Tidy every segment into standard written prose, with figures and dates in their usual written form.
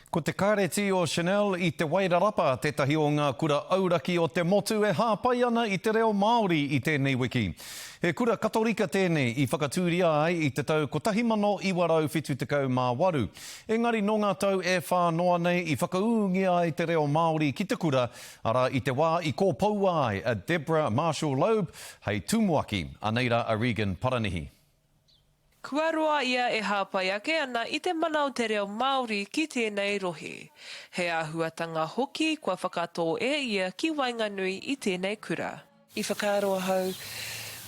Ko te Kāreti o Chanel i Te Wairarapa tētahi o ngā kura auraki o te motu e hāpai ana i te reo Māori i tēnei wiki. He kura Katorika tēnei i whakatūria ai i te tau 1978. Engari nō ngā tau e whā noa nei i whakaūngia ai te reo Māori ki te kura, arā i te wā i kōpoua ai a Deborah Marshall-Loeb hei tumuaki. Anei rā a Regan Paranihi. Kua roa ia e hāpai ake ana i te mana o te reo Māori ki tēnei rohe. He āhuatanga hoki kua whakatō e ia ki waenganui i tēnei kura. I whakaaro ahau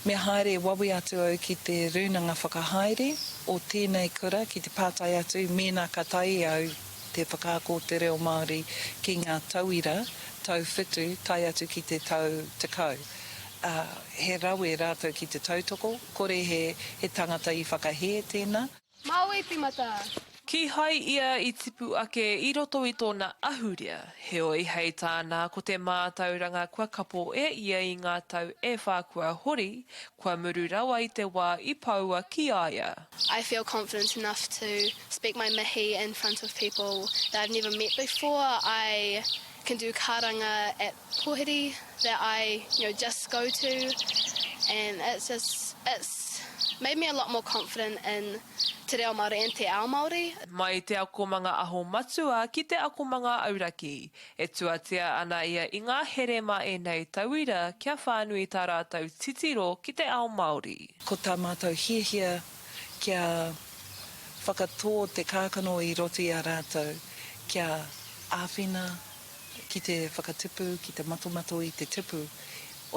me haere wawe atu au ki te rūnanga whakahaere o tēnei kura ki te pātai atu mēnā ka taea au te whakaako te reo Māori ki ngā tauira tau whitu tae atu ki te tau 10. Ā, he rawe rātou ki te tautoko, kore he, he tangata i whakahē tēnā. Māui tīmata! Kīhai ia i tipu ake i roto i tōna ahurea, heoi hei tāna ko te mātauranga kua kapo e ia i ngā tau e whā kua hori, kua muru rawa i te wā i poua ki a ia. I feel confident enough to speak my mihi in front of people that I've never met before, I can do karanga at Pohiri that I you know just go to and it's just it's made me a lot more confident in te reo Māori and te ao Māori. Mai i te akomanga Aho Matua ki te akomanga Auraki, e tuatia ana ia i ngā here mā ēnei tauira kia whānui tā rātou titiro ki te ao Māori. Ko tā mātou hiahia kia whakatō te kākano i roto i a rātou, kia āwhina ki te whakatipu, ki te matomato i te tipu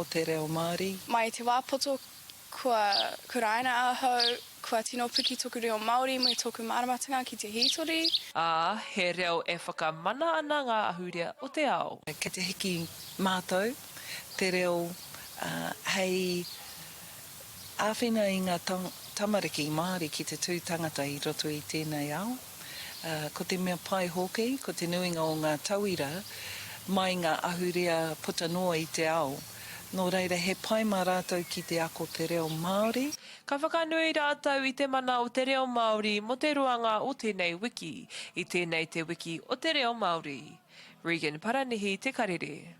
o te reo Māori. Mai te wā poto kua kuraina ahau, kua tino piki toku reo Māori me toku māramatanga ki te hītori. Ā, he reo e whakamana ana ngā ahurea o te ao. Kei te hiki mātou te reo hei āwhina i ngā tamariki Māori ki te tū tangata i roto i tēnei ao. Ko te mea pai hoki, ko te nuinga o ngā tauira mai ngā ahurea puta noa i te ao. Nō reira, he pai mā rātou ki te ako te reo Māori. Ka whakanui rātou i te mana o te reo Māori mō te roanga o tēnei wiki, i tēnei te wiki o te reo Māori. Regan Paranihi Te Karere.